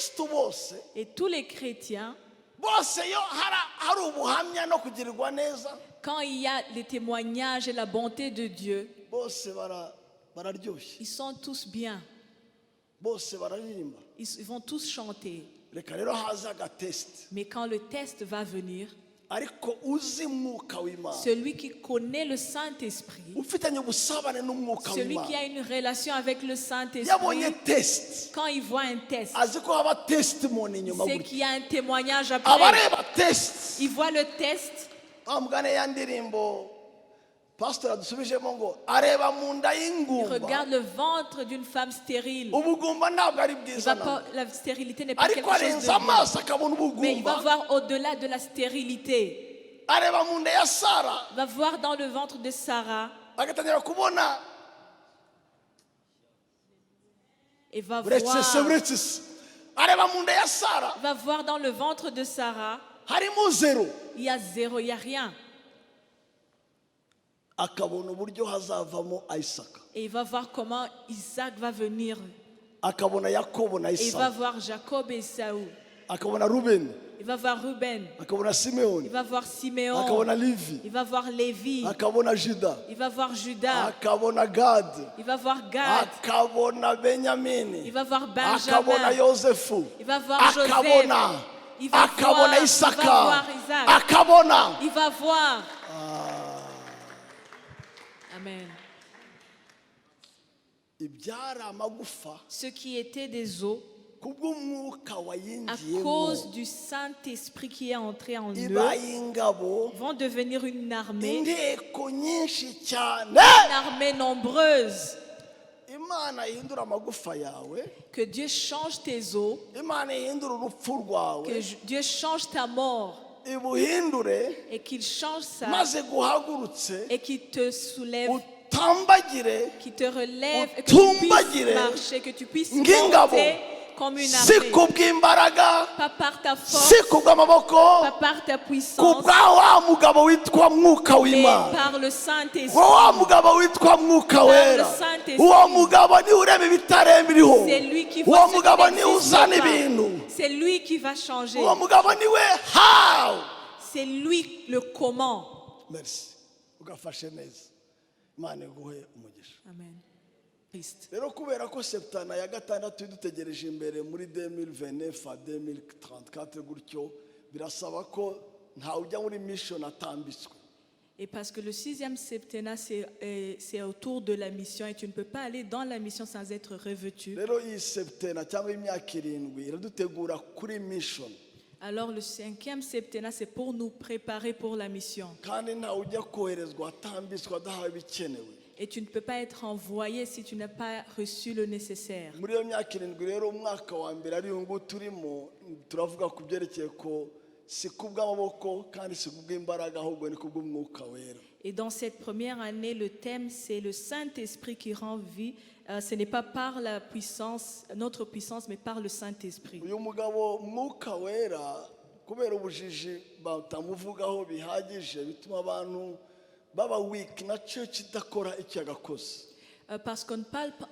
Abakristu bose, Et tous les chrétiens, bose iyo hari ubuhamya no kugirirwa neza, quand il y a les témoignages et la bonté de Dieu, bose bararyoshye, ils sont tous bien. Bose bararirimba. Ils vont tous chanter. Reka rero haze agatest. Mais quand le test va venir, Ariko uzi Mwuka w'Imana, celui qui connaît le Saint-Esprit, ufitanye ubusabane n'Umwuka celui qui w'Imana, a une relation avec le yabonye Saint-Esprit, test, quand il voit un test, azi ko haba testimony inyuma c'est gutya. qu'il y a un témoignage après. Abareba test, Il voit le test. Wa mugani ya ndirimbo pasitori adusubijemo ngo areba mu nda Il y'ingumba. regarde le ventre d'une femme stérile. Ubugumba ntabwo ari Il bwiza va na pas, la stérilité n'est pas ariko quelque chose arenza de bien. amaso akabona Mais il va ubugumba. voir au-delà de la stérilité. Areba mu nda ya Sara, Il va voir dans le ventre de Sarah agatangira kubona et va uretse se voir, uretse se areba mu nda ya Sara, va voir dans le ventre de Sarah, harimo zéro. Il y a zéro, il n'y a rien. Akabona uburyo hazavamo Isaka, Et il va voir comment Isaac va venir. Akabona Yakobo na Et il va Isaku, voir Jacob et Esaü. Akabona Rubeni, Il va voir Ruben. Akabona Simeyoni, Il va voir Siméon. Akabona Livi, Il va voir Lévi. Akabona Juda, Il va voir Judas. Akabona Gadi, Il va voir Gad. Akabona Benyamini, Il va voir akabona Benjamin. Yosefu, Il va voir Joseph. akabona Il va akabona voir, il va Isaka, voir Isaac. Akabona. Il va voir. Amen. Ibyari amagufa, Ce qui était des os, kubw'Umwuka à wayinjiyemo, cause du Saint-Esprit qui est entré en eux, ibaye ingabo, vont devenir une armée, inteko nyinshi cyane. Une armée nombreuse. Imana ihindura amagufa yawe. Que Dieu change tes os, Imana ihindura urupfu rwawe, que Dieu change ta mort ibuhindure, et qu'il change ça maze guhagurutse, et qu'il te soulève, utambagire qu'il te relève et que tu puisses utumbagire marcher, que tu puisses ng'ingabo, monter comme une si armée. Kubw'imbaraga, Pas par ta force, si kubw'amaboko, pas par ta puissance, kubwa wa mugabo witwa Mwuka mais w'Imana, par le Saint-Esprit. Wa mugabo witwa Mwuka Wera. Saint-Esprit. Uwo mugabo niwe urema ibitarema iriho. C'est lui qui Uwo voit ce qui mugabo niwe n'existe uzana pas. ibintu. C'est lui qui va changer. Uwo mugabo niwe how. C'est lui le comment. Merci, ugafashe neza. Imana iguhe umugisha. Amen. Christ. Rero kubera ko septennat ya gatandatu idutegereje imbere muri 2029 à 2034 gutyo, birasaba ko ntawe ujya muri mission atambitswe. Et parce que le sixième septennat, c'est autour de la mission et tu ne peux pas aller dans la mission sans être revêtu. Rero iyi septennat cyangwa imyaka 7 iradutegura kuri mission. Alors le cinquième septennat, c'est pour nous préparer pour la mission. Kandi ntawe ujya koherezwa atambitswe, adahawe ibikenewe. Et tu ne peux pas être envoyé si tu n'as pas reçu le nécessaire. Muri iyo myaka 7 rero, umwaka wa mbere ari uyu nguyu turimo, turavuga ku byerekeye ko si kubw'amaboko kandi si kubw'imbaraga, ahubwo ni kubw'Umwuka Wera. Et dans cette première année, le thème, c'est le Saint-Esprit qui rend vie. Ce n'est pas par la puissance, notre puissance, mais par le Saint-Esprit. Uyu mugabo Mwuka Wera, kubera ubujiji batamuvugaho bihagije, bituma abantu baba weak na church idakora icyo yagakoze. Parce qu'on ne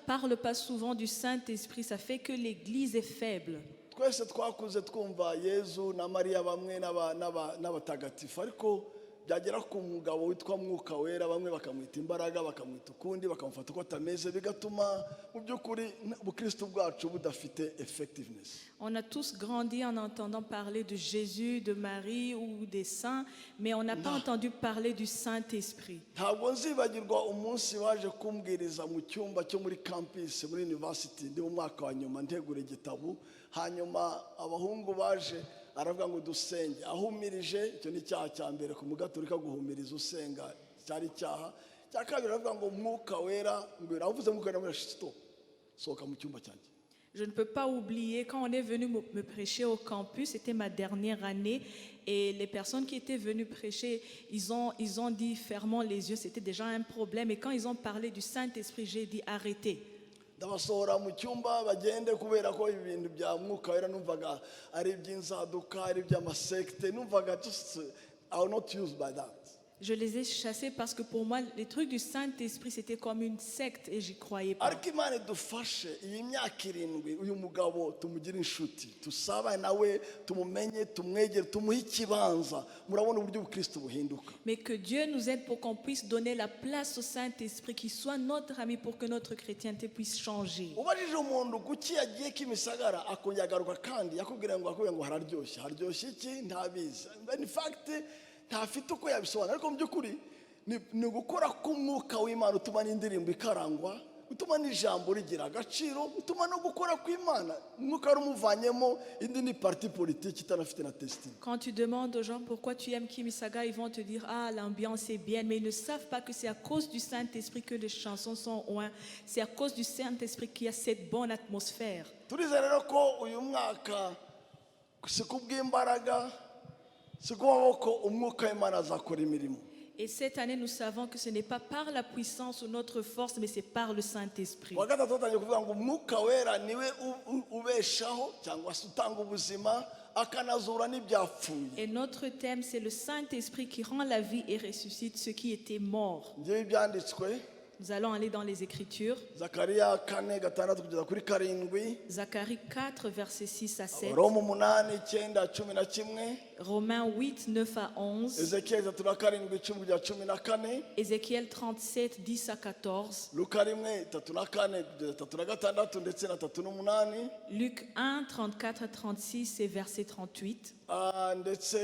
parle pas souvent du Saint-Esprit, ça fait que l'Église est faible. Twese twakuze twumva Yezu na Mariya bamwe n'abatagatifu, ariko byagera ku mugabo witwa Mwuka Wera, bamwe bakamwita imbaraga, bakamwita ukundi, bakamufata uko atameze, bigatuma mu by'ukuri ubukristo bwacu budafite effectiveness. On a tous grandi en entendant parler de Jésus, de Marie ou des saints, mais on n'a pas entendu parler du Saint-Esprit. Ntabwo nzibagirwa umunsi baje kumbwiriza mu cyumba cyo muri campus muri university, ndi mu mwaka wa nyuma ntegura igitabo. Hanyuma abahungu baje, aravuga ngo dusenge ahumirije. Icyo ni icyaha cya mbere ku mugaturika, guhumiriza usenga cyari icyaha. Cya kabiri, aravuga ngo Mwuka Wera, ngo avuze Mwuka Wera, ngo stop, sohoka mu cyumba cyanjye. Je ne peux pas oublier quand on est venu me prêcher au campus, c'était ma dernière année, et les personnes qui étaient venues prêcher, ils ont dit fermons les yeux, c'était déjà un problème. Et quand ils ont parlé du Saint-Esprit, j'ai dit arrêtez. Ndabasohora mu cyumba bagende, kubera ko ibintu bya Mwuka Wera numvaga ari iby'inzaduka, ari iby'amasecte, numvaga just I will not use by that. Je les ai chassés parce que pour moi, les trucs du Saint-Esprit, c'était comme une secte et j'y croyais pas. Ariko Imana idufashe iyi myaka 7, uyu mugabo tumugire inshuti, tusabane nawe, tumumenye, tumwegere, tumuhe ikibanza. Murabona uburyo ubukristo buhinduka. Mais que Dieu nous aide pour qu'on puisse donner la place au Saint-Esprit, qu'il soit notre ami pour que notre chrétienté puisse changer. Ubajije umuntu kuki yagiye Kimisagara akongera agaruka kandi yakubwira ngo hararyoshye. Haryoshye iki? Ntabizi. In fact, ntafite uko yabisobanura, ariko mu by'ukuri ni ugukora k'umwuka w'Imana utuma n'indirimbo ikarangwa, utuma n'ijambo rigira agaciro, utuma no gukora kw'Imana. Umwuka wari umuvanyemo indi ni parti politique itanafite na testing. Quand tu demandes aux gens pourquoi tu aimes Kimisagara, ils vont te dire: Ah, l'ambiance est bien, mais ils ne savent pas que c'est à cause du Saint-Esprit que les chansons sont ointes. C'est à cause du Saint-Esprit qu'il y a cette bonne atmosphère. Turizera rero ko uyu mwaka si kubw'imbaraga, si kubw'amaboko, umwuka w'Imana azakora imirimo. Et cette année, nous savons que ce n'est pas par la puissance ou notre force, mais c'est par le Saint-Esprit. Wa gatatu batangiye kuvuga ngo umwuka wera niwe ubeshaho cyangwa se utanga ubuzima akanazura n'ibyapfuye. Et notre thème, c'est le Saint-Esprit qui rend la vie et ressuscite ceux qui étaient morts. Ngewe ibyanditswe. Nous allons aller dans les Écritures. Zakariya 4, 6 kugeza kuri 7. Zacharie 4, versets 6 à 7. Roma 8, 9, 11. Romains 8, 9 à 11. Ezekiyeli 37, 10 kugeza 14. Ézéchiel 37, 10 à 14. Luka 1, 34 kugeza 36 ndetse na 38. Luc 1, 34 à 36 et verset 38. Ah, ndetse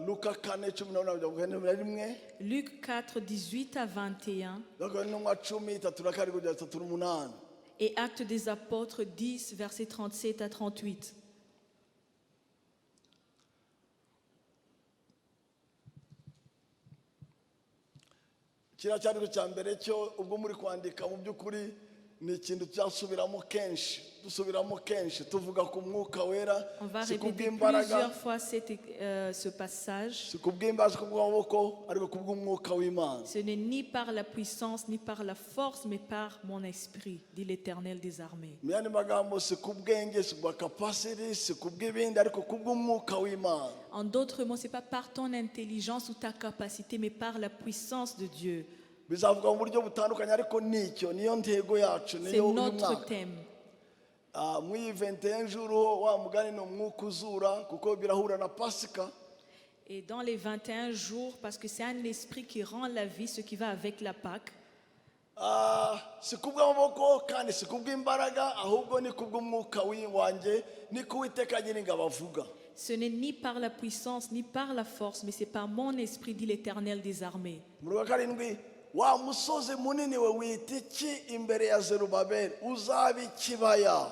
Luka 4, 18 kugeza 21. Luc 4, 18 à 21. Intumwa 10, 37 kugeza 38. Et Actes des Apôtres 10, versets 37 à 38. Kiriya cyandiko cya mbere cyo ubwo muri kwandika, mu by'ukuri ni ikintu tuzasubiramo kenshi, dusubiramo kenshi tuvuga ku mwuka wera. On va Si répéter kubw'imbaraga, plusieurs fois ce passage. Si kubw'imbaraga, si kubw'amaboko, ariko kubw'umwuka w'Imana. Ce n'est ni par la puissance, ni par la force, mais par mon esprit, dit l'Éternel des armées. Mu yandi magambo, si kubwenge, si kubwa capacity, si kubw'ibindi, ariko kubw'umwuka w'Imana. En d'autres mots, ce n'est pas par ton intelligence ou ta capacité, mais par la puissance de Dieu. Bizavuga mu buryo butandukanye, ariko nicyo niyo ntego yacu, C'est niyo uyu notre mwaka. thème. Ah, muri iyi 21 jours, wa mugani ni umwuka uzura kuko birahura na Pasika. Et dans les 21 jours, parce que c'est un esprit qui rend la vie, ce qui va avec la Pâque. Ah, si kubw'amaboko kandi si kubw'imbaraga, ahubwo ni kubw'umwuka wanjye, ni ko Uwiteka Nyiringabo avuga. Ce n'est ni par la puissance, ni par la force, mais c'est par mon esprit, dit l'Éternel des armées. Mu wa karindwi: wa musozi munini we, wita iki imbere ya Zerubabeli? Uzaba ikibaya.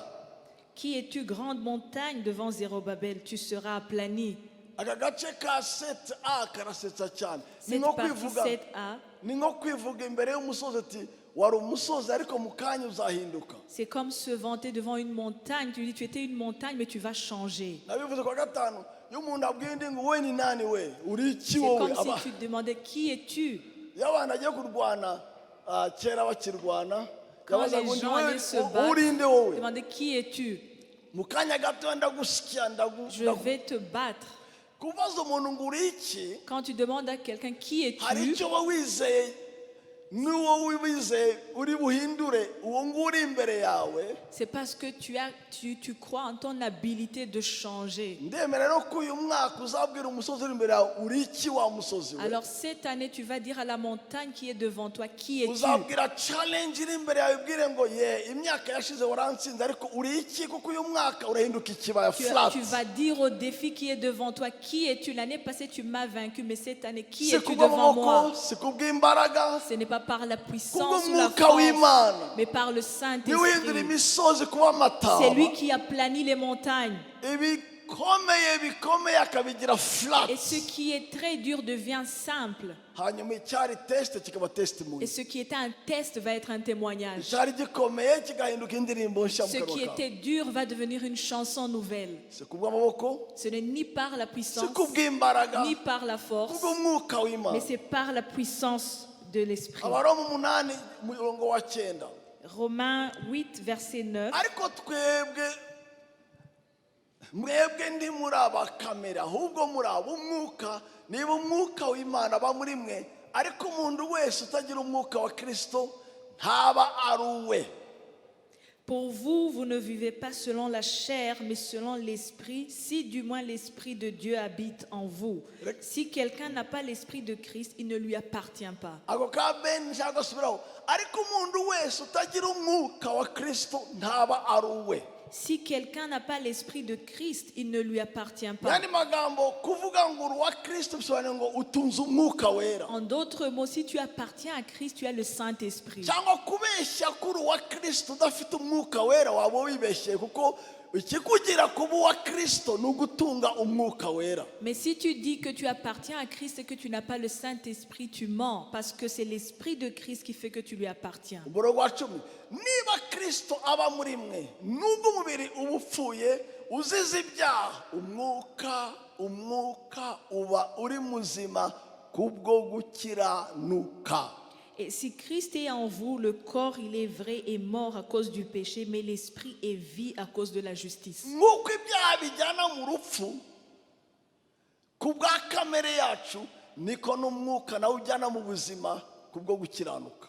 Qui es-tu, grande montagne devant Zorobabel? Tu seras aplani. Aka gace ka 7a karasetsa cyane. Ni Cette nko partie kwivuga, 7a, ni nko kwivuga imbere y'umusozi ati wari umusozi ariko mu kanya uzahinduka. C'est comme se vanter devant une montagne. Tu dis, tu étais une montagne, mais tu vas changer. Nabivuze kwa gatanu, iyo umuntu abwiye undi ngo we ni nani, we uri iki, C'est wowe comme Aba- si tu te demandais: Qui es-tu? Iyo abantu agiye kurwana, kera bakirwana, Quand yabazaga les undi, gens "Wewe, allaient se battre, urinde wowe, demandaient: Qui es-tu? Mu kanya gato ndagusya, ndagu Je ndagu-" vais te battre. Kubaza umuntu ngo uri iki, Quand tu demandes à quelqu'un: Qui hari es-tu? Icyo uba wizeye n'uwo wizeye uri buhindure uwo nguwo uri imbere yawe. C'est parce que tu crois en ton habilité de changer. Ndemera rero ko uyu mwaka uzabwira umusozi uri imbere yawe: uri iki wa musozi we? Alors cette année, tu vas dire à la montagne qui est devant toi: Qui es-tu? Uzabwira challenge iri imbere yawe, ubwire ngo ye imyaka yashize warantsinze, ariko uri iki? Kuko uyu mwaka urahinduka ikibaya flat. Tu vas dire au défi qui est devant toi: Qui es-tu? L'année passée, tu m'as vaincu, mais cette année, qui Si es-tu devant kubw'amaboko, moi? Si kubw'imbaraga, Ce n'est pas par la puissance ou la kubw'umwuka force, w'Imana. Mais par le Niwe uhindura Saint-Esprit. Imisozi kuba amataba. C'est lui qui aplanit les montagnes. Ibikomeye bikomeye akabigira flat. Et ce qui est très dur devient simple. Hanyuma icyari test kikaba testimony. Et ce qui était un test va être un témoignage. Icyari gikomeye kigahinduka indirimbo nshya mu Ce kanwa qui kawe. était dur va devenir une chanson nouvelle. Si kubw'amaboko, Ce n'est ni par la si puissance, kubw'imbaraga, ni par la force, kubw'umwuka w'Imana. Mais c'est par la puissance de l'Esprit. Abaroma 8, umurongo wa 9. Romains 8, verset 9. Ariko twebwe Mwebwe ntimuri abakamere, ahubwo muri ab'umwuka, niba umwuka w'Imana aba muri mwe. Ariko umuntu wese utagira umwuka wa Kirisito ntaba ari uwe. Pour vous, vous ne vivez pas selon la chair, mais selon l'esprit, si du moins l'esprit de Dieu habite en vous. Si quelqu'un n'a pas l'esprit de Christ, il ne lui appartient pas. Ako ka beni nshaka gusubiraho: ariko umuntu wese utagira umwuka wa Kirisito ntaba ari uwe. Si quelqu'un n'a pas l'esprit de Christ, il ne lui appartient pas. Yandi magambo, kuvuga ngo uri uwa Kirisito bisobanuye ngo utunze umwuka wera. En d'autres mots, si tu appartiens à Christ, tu as le Saint-Esprit. Cyangwa kubeshya ko uri uwa Kirisito udafite umwuka wera, waba wibeshye, kuko ikikugira kuba uwa Kirisito ni ugutunga umwuka wera. Mais si tu dis que tu appartiens à Christ et que tu n'as pas le Saint-Esprit, tu mens, parce que c'est l'Esprit de Christ qui fait que tu lui appartiens. Umurongo wa 10: niba Kirisito aba muri mwe, nubwo umubiri uba upfuye uzize ibyaha, umwuka uba uri muzima kubwo gukiranuka. Et si Christ est en vous, le corps, il est vrai, est mort à cause du péché, mais l'esprit est vie à cause de la justice. Nk'uko ibyaha bijyana mu rupfu ku bwa kamere yacu, niko n'umwuka nawe ujyana mu buzima kubwo gukiranuka.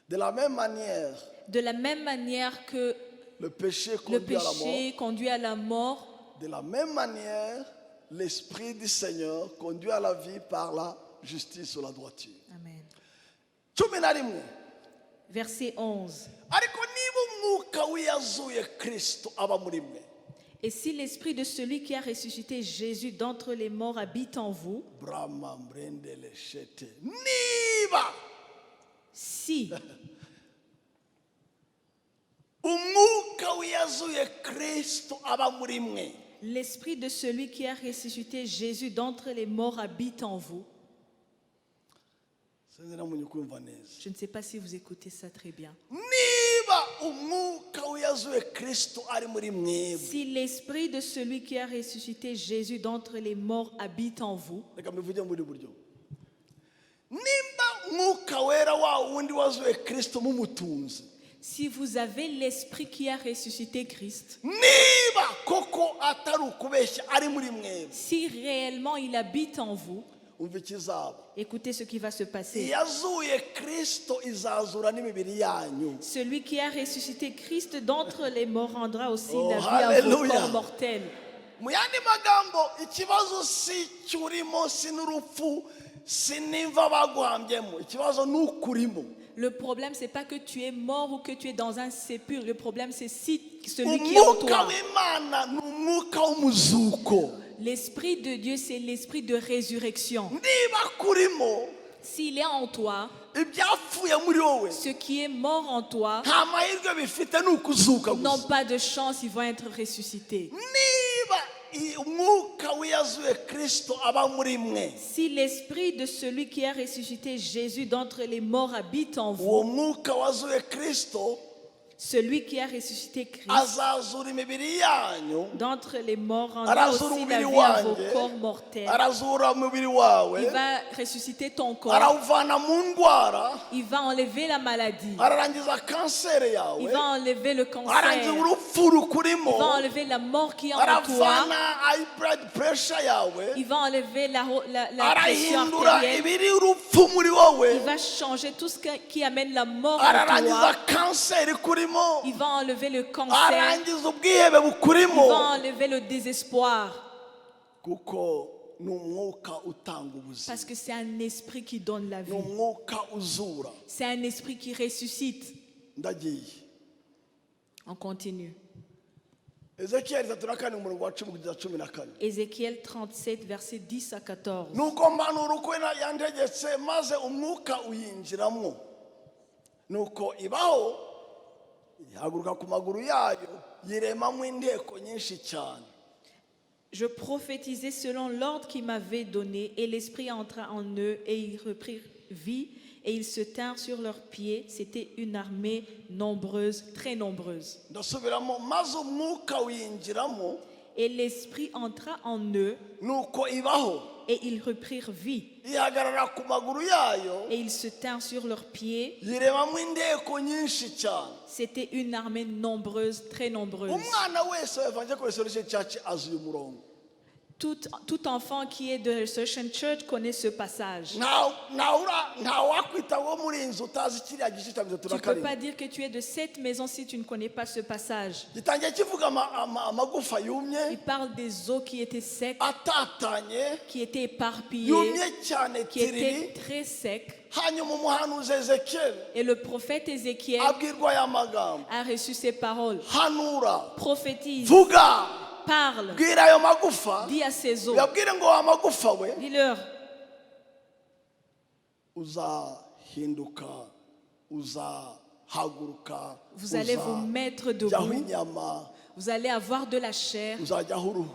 De la même manière, De la même manière que le péché le conduit à la mort, péché conduit à la mort, de la même manière, l'Esprit du Seigneur conduit à la vie par la justice ou la droiture. Amen. 11. Verset 11. Ariko niba umwuka w'iyazuye Kirisito aba muri mwe, Et si l'esprit de celui qui a ressuscité Jésus d'entre les morts habite en vous, brama mbrendele shete, niba si umwuka w'iyazuye Kirisito aba muri mwe, l'esprit de celui qui a ressuscité Jésus d'entre les morts habite en vous, Sinzi namunye kumva neza. Je ne sais pas si vous écoutez ça très bien. Niba umwuka w'iyazuye Kirisito ari muri mwebwe, Si l'esprit de celui qui a ressuscité Jésus d'entre les morts habite en vous, reka mbivuge muri buryo: nimba umwuka wera wa wundi wazuye Kirisito mumutunze, si vous avez l'esprit qui a ressuscité Christ, niba koko atari ukubeshya ari muri mwebwe, si réellement il habite en vous, umva ikizaba. Écoutez ce qui va se passer. Iyazuye Kirisito izazura n'imibiri yanyu. Celui qui a ressuscité Christ d'entre les morts rendra aussi Oh, la vie à vos alléluia. corps mortels. Mu yandi magambo, ikibazo si icyo urimo, si n'urupfu, si n'imva baguhambyemo, ikibazo ni ukurimo. Le problème, c'est pas que tu es mort ou que tu es dans un sépulcre. Le problème, c'est si celui qui est en Umwuka toi. w'Imana ni umwuka w'umuzuko. L'esprit de Dieu, c'est l'esprit de résurrection. Niba kurimo, S'il est en toi, ibyapfuye muri wowe ce qui est mort en toi nta mahirwe bifite, ni ukuzuka n'ont gusa. Pas de chance, ils vont être ressuscités. Niba umwuka w'iyazuye Kirisito aba muri mwe, Si l'esprit de celui qui a ressuscité Jésus d'entre les morts habite en vous, uwo mwuka wazuye Kirisito celui qui a ressuscité Christ azazura imibiri yanyu. D'entre les morts rendra Arazura aussi la umubiri vie à vos wanjye, corps mortels. arazura umubiri wawe, Il va ressusciter ton corps. arawuvana mu ndwara, Il va enlever la maladie. ararangiza kanseri yawe, Il va enlever le cancer. arangiza urupfu rukurimo, Il va enlever la mort qui est en toi. aravana high blood pressure yawe, Il va enlever la pression arahindura artérielle. ibiri urupfu muri wowe, Il va changer tout ce qui amène la mort en ararangiza toi. Kanseri ikurimo, Il va enlever le cancer. Arangiza ubwihebe Il bukurimo, va enlever le désespoir. Kuko ni umwuka utanga ubuzima. Parce que c'est un esprit qui donne la Ni vie. Umwuka uzura. C'est un esprit qui ressuscite. Ndagiye. On continue. Ezekiyeli 34, umurongo wa 10 kugeza 14. Ézéchiel 37, versets 10 à 14. Nuko mpanura uko yantegetse, maze umwuka uyinjiramo, nuko ibaho, ihaguruka ku maguru yayo, yiremamo inteko nyinshi cyane. Je prophétisais selon l'ordre qu'il m'avait donné, et l'Esprit entra en eux, et ils reprirent vie, et ils se tinrent sur leurs pieds. C'était une armée nombreuse, très nombreuse. Ndasubiramo: maze umwuka uyinjiramo, Et l'Esprit entra en eux Nuko ibaho. Et ils reprirent vie. Ihagarara ku maguru yayo. Et ils se tinrent sur leurs pieds. Yiremamo inteko nyinshi cyane. C'était une armée nombreuse, très nombreuse. Umwana wese wa Evangelical Restoration Church azi uyu murongo. Tout enfant qui est de Restoration Church connaît ce passage. Nta nta ura- nta wakwita wo muri iyi nzu utazi kiriya gice cya mirongo itatu Tu na ne peux pas karindwi. dire que tu es de cette maison si tu ne connais pas ce passage. Gitangiye kivuga ama- ama- amagufa yumye, Il parle des os qui étaient secs, atatanye, qui étaient éparpillés, yumye cyane qui tiriri. étaient très secs. Hanyuma umuhanuzi Ezekiyeli Et le prophète Ézéchiel abwirwa aya magambo: a reçu ces paroles. Hanura, Prophétise, vuga, parle, bwira ayo magufa, dis à ces os, uyabwire ngo wa magufa we, dis-leur, uzahinduka, uzahaguruka, vous allez vous mettre uzajyaho debout, inyama, vous allez avoir de la chair, uzajyaho uruhu.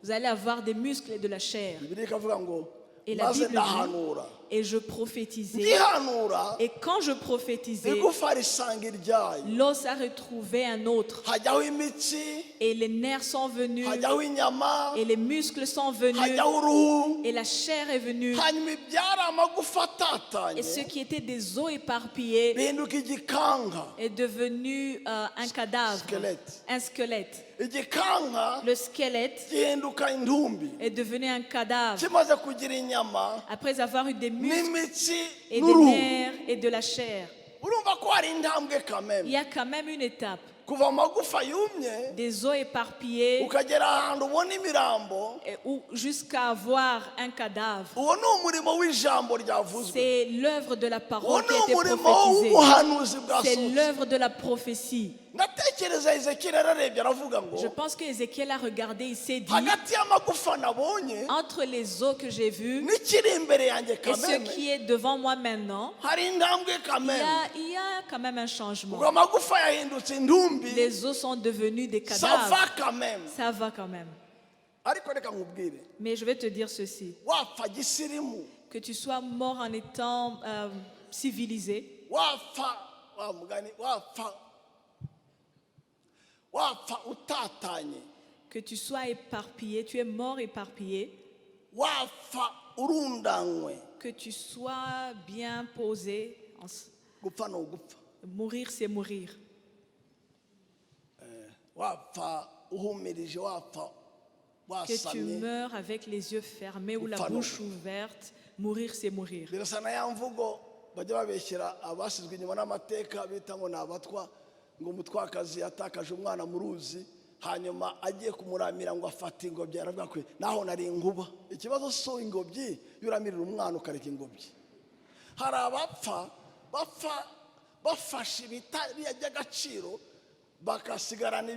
Vous allez avoir des muscles et de la chair. Bibiliya ikavuga ngo Et la maze Bible dit, ndahanura, et je prophétisais. ngihanura, Et quand je prophétisais, igufa risanga iryayo, l'os a retrouvé un autre. Hajyaho imitsi, Et les nerfs sont venus, hajyaho inyama, et les muscles sont venus, hajyaho uruhu, et la chair est venue. Hanyuma ibyari amagufa atatanye Et ce qui était des os éparpillés bihinduka igikanka. Est devenu un cadavre, Squelette. Un squelette. Igikanka Le squelette gihinduka intumbi est devenu un cadavre kimaze kugira inyama après avoir eu des muscles n'imitsi et des n'uruhu. Nerfs et de la chair. Urumva ko hari intambwe Il quand même y a quand même une étape. Kuva mu magufa yumye Des os éparpillés ukagera ahantu ubona imirambo. Et ou jusqu'à avoir un cadavre. Uwo ni umurimo w'ijambo ryavuzwe. C'est l'œuvre de la Uwo parole ni qui a été umurimo prophétisée. w'ubuhanuzi C'est bwasohotse. l'œuvre de la prophétie. Ndatekereza Ezekiyeli yararebye aravuga ngo Je pense que Ézéchiel a regardé, il s'est dit, hagati y'amagufa nabonye entre les os que j'ai vus n'ikiri imbere yanjye et ce quand même qui est devant moi maintenant, hari intambwe il y quand même. a, il y a quand même un changement. Ubwo amagufa yahindutse intumbi, Les os sont devenus des ça va cadavres. Quand même. Ça va quand même. Ariko reka nkubwire, Mais je vais te dire ceci, wapfa gisirimu, que tu sois mort en étant civilisé, wapfa wa mugani, wapfa wapfa utatanye, que tu sois éparpillé, tu es mort éparpillé, wapfa urundanywe, que tu sois bien posé. Gupfa ni ugupfa. Mourir, c'est mourir. Wapfa uhumirije, wapfa Que tu wasamye, meurs avec les yeux fermés ou la Upfa ni bouche ouverte, mourir, c'est mourir. Birasa na ya mvugo bajya babeshyera abasizwe inyuma n'amateka bita ngo ni abatwa, ngo umutwakazi yatakaje umwana mu ruzi, hanyuma agiye kumuramira ngo afate ingobyi, aravuga ko naho nari inkuba. Ikibazo si ingobyi, iyo uramirira umwana ukareka ingobyi. Hari abapfa bapfa bafashe ibitari by'agaciro, bagasigarana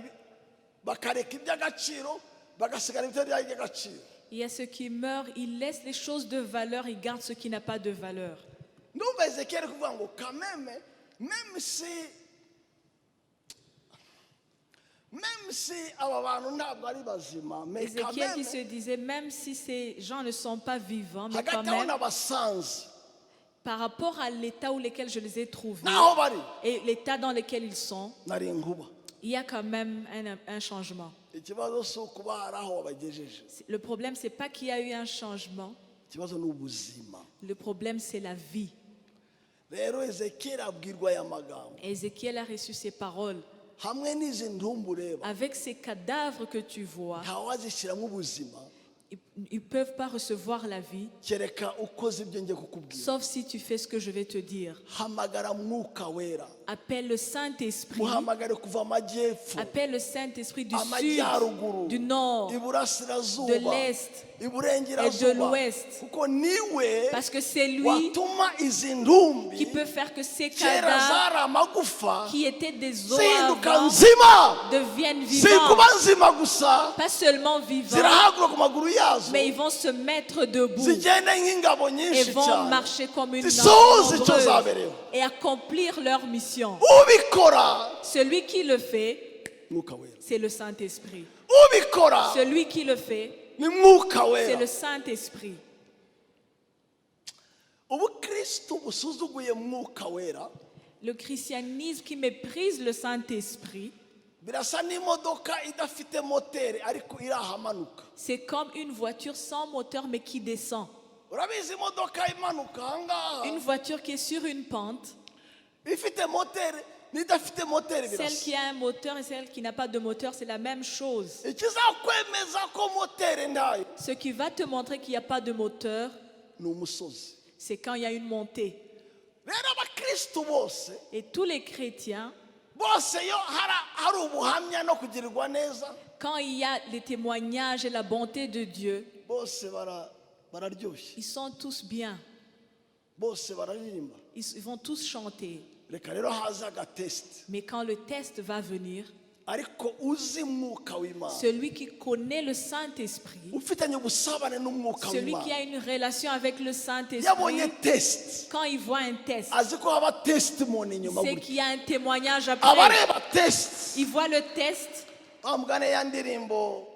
bakareka iby'agaciro, bagasigara ibitari by'agaciro. Il y a ceux qui meurent, ils laissent les choses de valeur, ils gardent ce qui n'a pas de valeur. Ndumva Ezekiyeli kuvuga ngo quand même, même si aba bantu ntabwo ari bazima, mais Ézéchiel qui quand même se disait, même si ces gens ne sont pas vivants, mais quand hagati aho même, nabasanze par rapport à l'état où lesquels je les ai trouvés n'aho bari, et l'état dans lequel ils sont, nari inkuba. Il y a quand même un changement. Ikibazo si ukuba hari aho wabagejeje. Le problème, c'est pas qu'il y a eu un changement. Ikibazo ni ubuzima. Le problème, c'est la vie. Rero Ezekiyeli abwirwa aya magambo: Ézéchiel a reçu ces paroles. Hamwe n'izi ntumbi ureba, Avec ces cadavres que tu vois, ntawazishyiramo ubuzima ils ne peuvent pas recevoir la vie, kereka ukoze ibyo ngiye kukubwira. Sauf si tu fais ce que je vais te dire. Hamagara Mwuka Wera. Appelle le Saint-Esprit. Muhamagare kuva amajyepfo, Appelle le Saint-Esprit du sud, amajyaruguru, du nord, iburasirazuba, de l'est iburengerazuba, et de l'ouest. Kuko niwe Parce que c'est lui watuma izi ntumbi qui peut faire que ces kera cadavres zari amagufa qui étaient des os zihinduka avant nzima. Deviennent Si vivants. kuba nzima gusa, Pas seulement vivants, zirahaguruka ku maguru yazo, mais ils vont se mettre debout zigende nk'ingabo et nyinshi vont cyane, marcher comme une zisohoze icyo nombreuse zaberewe. Et accomplir leur mission. Ubikora, Celui qui le fait, Mwuka Wera. C'est le Saint-Esprit. Ubikora Celui qui le fait, ni Mwuka c'est Wera. Le Saint-Esprit. Ubukristo busuzuguye Mwuka Wera Le christianisme qui méprise le Saint-Esprit, Birasa n'imodoka idafite moteri ariko iri ahamanuka. C'est comme une voiture sans moteur mais qui descend. Urabizi imodoka imanuka ahangaha Une voiture qui est sur une pente, ifite moteri n'idafite moteri celle birasa. Qui a un moteur et celle qui n'a pas de moteur, c'est la même chose. Ikizakwemeza ko moteri ntayo Ce qui va te montrer qu'il n'y a pas de moteur, ni umusozi. C'est quand il y a une montée. Rero abakristu bose Et tous les chrétiens, bose iyo hari hari ubuhamya no kugirirwa neza quand il y a les témoignages et la bonté de Dieu, bose bara- bararyoshye. Ils sont tous bien. Bose bararirimba. Ils vont tous chanter. Reka rero haze agatest. Mais quand le test va venir, Ariko uzi mwuka w'Imana celui qui connaît le Saint-Esprit, ufitanye ubusabane n'umwuka celui qui w'Imana a une relation avec le yabonye Saint-Esprit, test quand il voit un test, azi ko haba testimony inyuma c'est gutya. qu'il y a un témoignage après. Abareba test Il voit le test. Wa mugani ya ndirimbo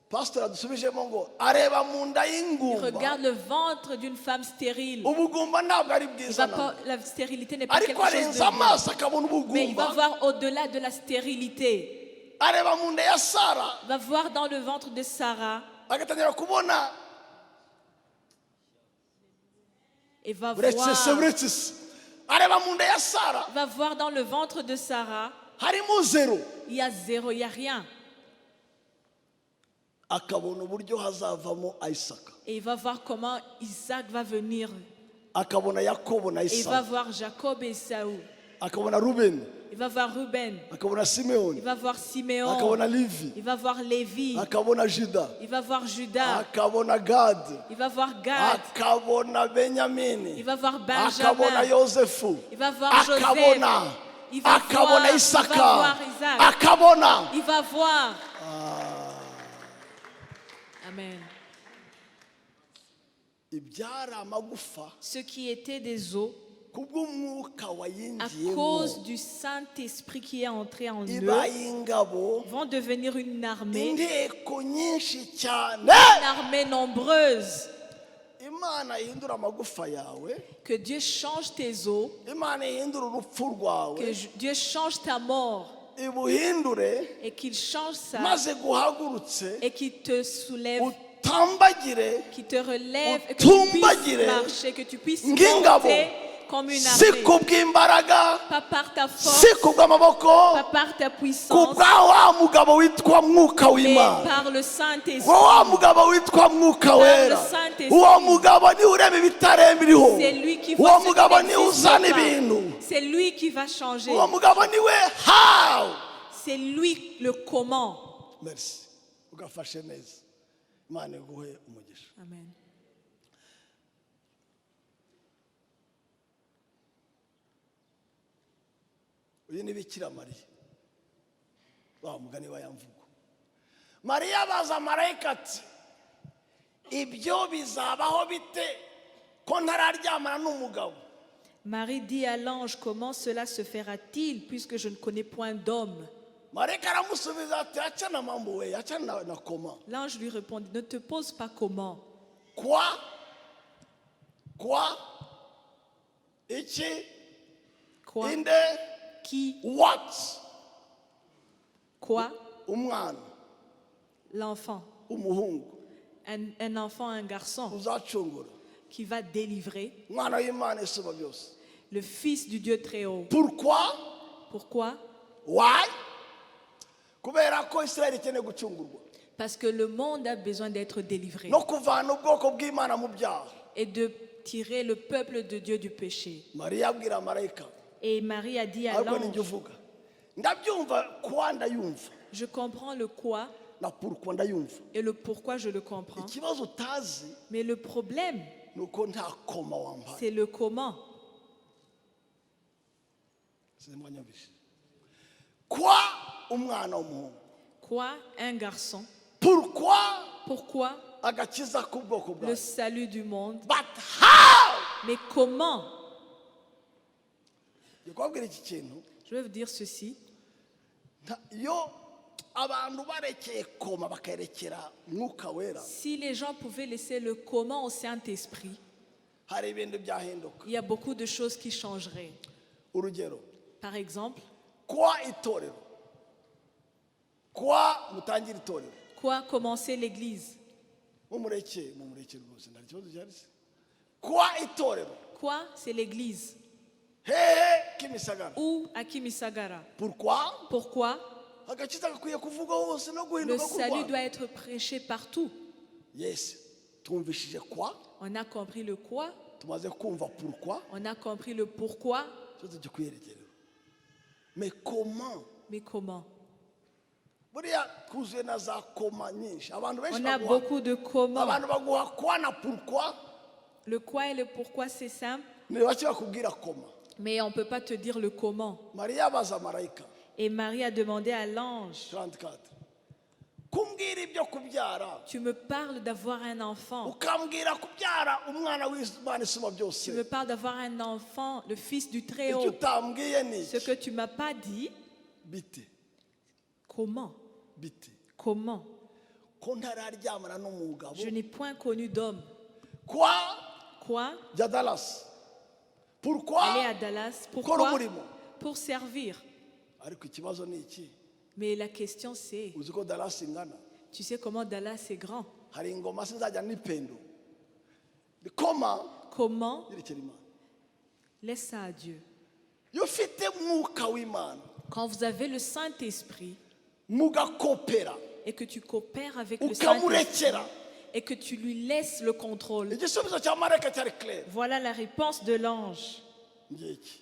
pasitori adusubijemo ngo areba mu nda Il y'ingumba. Regarde le ventre d'une femme stérile. Ubugumba ntabwo ari Il bwiza va na pas, la stérilité n'est pas ariko quelque chose arenza de bien. amaso akabona Mais il va ubugumba. Voir au-delà de la stérilité. Areba mu nda ya Sara Il va voir dans le ventre de Sarah agatangira kubona et va uretse se voir, uretse se areba mu nda ya Sara va voir dans le ventre de Sarah, harimo zéro. Il y a zéro, il n'y a rien. Akabona uburyo hazavamo Isaka. Et il va voir comment Isaac va venir. Akabona Yakobo na Et il va Isaku. Voir Jacob et Esaü. Akabona Rubeni. Il va voir Ruben. Akabona Il Simewoni. Va voir Siméon. Akabona Livi. Il va voir Lévi. Akabona Juda. Il va voir Judas. Akabona Gadi. Il va voir Gad. Akabona Benyamini. Il va voir Akabona Benjamin. Yosefu. Il va voir Joseph. Akabona Il va akabona voir, il va Isaka. Voir Isaac. Akabona Il va voir. Amen. Ibyari amagufa Ce qui était des os, kubw'umwuka à wayinjiyemo cause du Saint-Esprit qui est entré en eux, ibaye ingabo vont devenir une armée, inteko nyinshi cyane. Une armée nombreuse. Imana ihindura amagufa yawe. Que Dieu change tes os, Imana ihindura urupfu rwawe. Que Dieu change ta mort Ibuhindure et qu'il change ça maze guhagurutse et qu'il te soulève, utambagire qu'il te relève et que tu puisses utumbagire marcher, que tu puisses ng'ingabo monter comme une si armée. Kubw'imbaraga Pas par ta force, si kubw'amaboko pas par ta puissance, kubwa wa mugabo witwa mwuka mais w'Imana. Par le Saint-Esprit. Wa mugabo witwa mwuka wera. Saint-Esprit. Uwo mugabo niwe urema ibitarema iriho. C'est lui qui Uwo voit ce qui mugabo niwe n'existe uzana pas. ibintu. C'est lui qui va changer. Uwo mugabo niwe how. C'est lui le comment. Merci ugafashe neza Imana iguhe umugisha. Amen. Uyu ni Bikira Mariya wa mugani wa ya mvugo Mariya abaza marayika ati ibyo bizabaho bite ko ntararyamana n'umugabo? Marie dit à l'ange, comment cela se fera-t-il puisque je ne connais point d'homme? Marayika aramusubiza ati achana mambo we achana na, na comment. L'ange lui répondit, ne te pose pas comment. Kwa kwa iki Quoi? Inde Qui? What? Quoi? Umwana L'enfant. Umuhungu Un enfant, un garçon uzacungura qui va délivrer umwana w'Imana isumba byose. Le fils du Dieu très haut. Pourquoi? Pourquoi? Why? Kubera ko Israel ikeneye gucungurwa Parce que le monde a besoin d'être délivré no kuvana ubwoko bw'Imana mu byaha. Et de tirer le peuple de Dieu du péché. Mariya abwira marayika Et Marie a dit à ahubwo ninjye l'ange, uvuga ndabyumva kwa ndayumva je comprends le quoi na pourquoi ndayumva. Et le pourquoi, je le comprends. Ikibazo utazi Mais le problème, ni uko nta comment wampaye. C'est le comment. Sinzi mwanyumvise kwa umwana w'umuhungu. Quoi? Un garçon. Pourquoi? Pourquoi? Agakiza k'ubwoko Le bwawe. Salut du monde. But how? Mais comment? Ngiye kubabwira iki kintu. Je vais vous dire ceci. Nta- iyo abantu barekeye comment bakayerekera mwuka wera Si les gens pouvaient laisser le comment au Saint-Esprit, hari ibintu byahinduka. Il y a beaucoup de choses qui changeraient. Urugero Par exemple, kwa itorero Quoi, mutangire itorero. Quoi, commencer l'église. Mumureke, mumureke rwose, nta kibazo gihari se. Quoi, itorero. Quoi, c'est l'église. Hehe? Kimisagara. Où? À Kimisagara. Pourquoi? Pourquoi? Agakiza gakwiye kuvugwa hose no Le guhinduka k'u salut Rwanda. Doit être prêché partout. Yes, twumvishije quoi. On a compris le quoi, Tumaze kumva pourquoi. On a compris le pourquoi, Ikibazo gikwiye rero, mais comment? Mais comment? Buriya twuzuye na za comment nyinshi, abantu benshi On a baguha beaucoup de comment. Abantu baguha quoi na pourquoi. Le quoi et le pourquoi, c'est simple, Ni bake bakubwira comment. Mais on ne peut pas te dire le comment. Mariya abaza marayika. Et Marie a demandé à l'ange, 34, kumbwira ibyo kubyara, tu me parles d'avoir un enfant. Ukambwira kubyara umwana w'Imana isumba byose. Tu me parles d'avoir un enfant, le fils du Icyo Très-Haut. Utambwiye ni Ce iki? Que tu m'as pas dit, Bite? Comment? Bite? Comment? Ko ntararyamana n'umugabo. Je n'ai point connu d'homme. Quoi? Quoi? Jya Dallas. Pourquoi? Aller à Dallas. Gukora Pourquoi? Umurimo. Pour servir. Ariko ikibazo ni iki? Mais la question, c'est, Uzi ko Dallas ingana? Tu sais comment Dallas est grand? Hari ingoma sinzajya n'ipendo. Comment? Comment? Yerekera Imana. Laisse ça à Dieu. Iyo ufite mwuka w'Imana, Quand vous avez le Saint-Esprit mugakopera, et que tu coopères avec le Saint-Esprit ukamurekera, et que tu lui laisses le contrôle, igisubizo cya marayika cyari clair. Voilà la réponse de l'ange. Ngiki,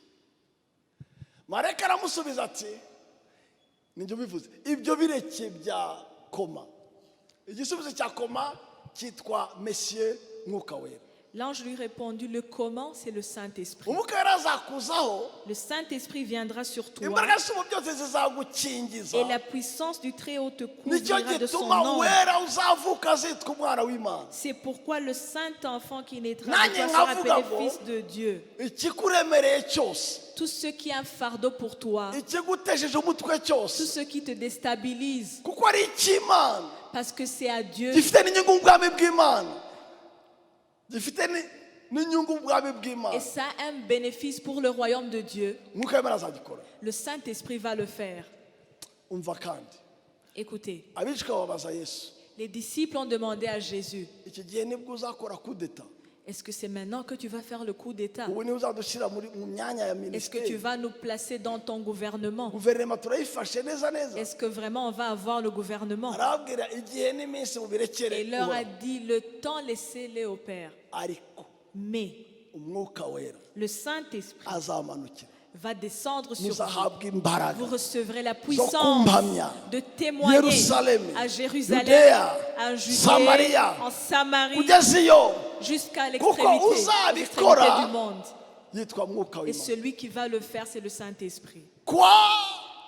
marayika aramusubiza ati, nibyo bivuze ibyo bireke bya comment. Igisubizo cya comment cyitwa monsieur Mwuka Wera. L'ange lui répondit, le comment, c'est le Saint-Esprit. Umwuka Wera azakuzaho, Le Saint-Esprit viendra sur toi imbaraga z'isumba byose zizagukingiza, et la puissance du Très-Haut te nicyo couvrira de son gituma ombre. uwera uzavuka azitwa umwana w'Imana. C'est pourquoi le Saint enfant qui naîtra de Nanjye toi sera nkavuga appelé ngo, fils de Dieu. Ikikuremereye cyose, Tout ce qui est un fardeau pour toi, ikigutesheje umutwe tout cyose, ce qui te déstabilise, kuko ari icy'Imana, parce que c'est à Dieu gifite n'inyungu mu bwami bw'Imana, gifite n'inyungu mu bwami bw'Imana, et ça a un bénéfice pour le royaume de Dieu, Mwuka w'Imana azagikora. Le Saint-Esprit va le faire. Umva kandi, Écoutez, abigishwa babaza Yesu, les disciples ont demandé à Jésus, iki gihe nibwo uzakora kudeta? Est-ce que c'est maintenant que tu vas faire le coup d'État? Ubu niwe uzadushyira muri mu myanya ya Est-ce que tu minisiteri? Vas nous placer dans ton gouvernement? Guverinoma turayifashe neza neza. Est-ce que vraiment on va avoir le gouvernement? Arababwira, igihe n'iminsi mubirekere Et il leur a Uhoraho. Dit, le temps, laissez-les au Père. Ariko Mais Umwuka Wera le Saint-Esprit azamanukira, va descendre sur vous. Muzahabwa imbaraga Vous recevrez la zo puissance kumpamya de témoigner Yerusalemu, à Jérusalem, Yudeya, à Judée, Samariya, en Samarie, kugeza iyo jusqu'à Kuko l'extrémité, aux uzabikora extrémités du monde. Yitwa Mwuka Et w'Imana. Celui qui va le faire, c'est le Saint-Esprit. Quoi?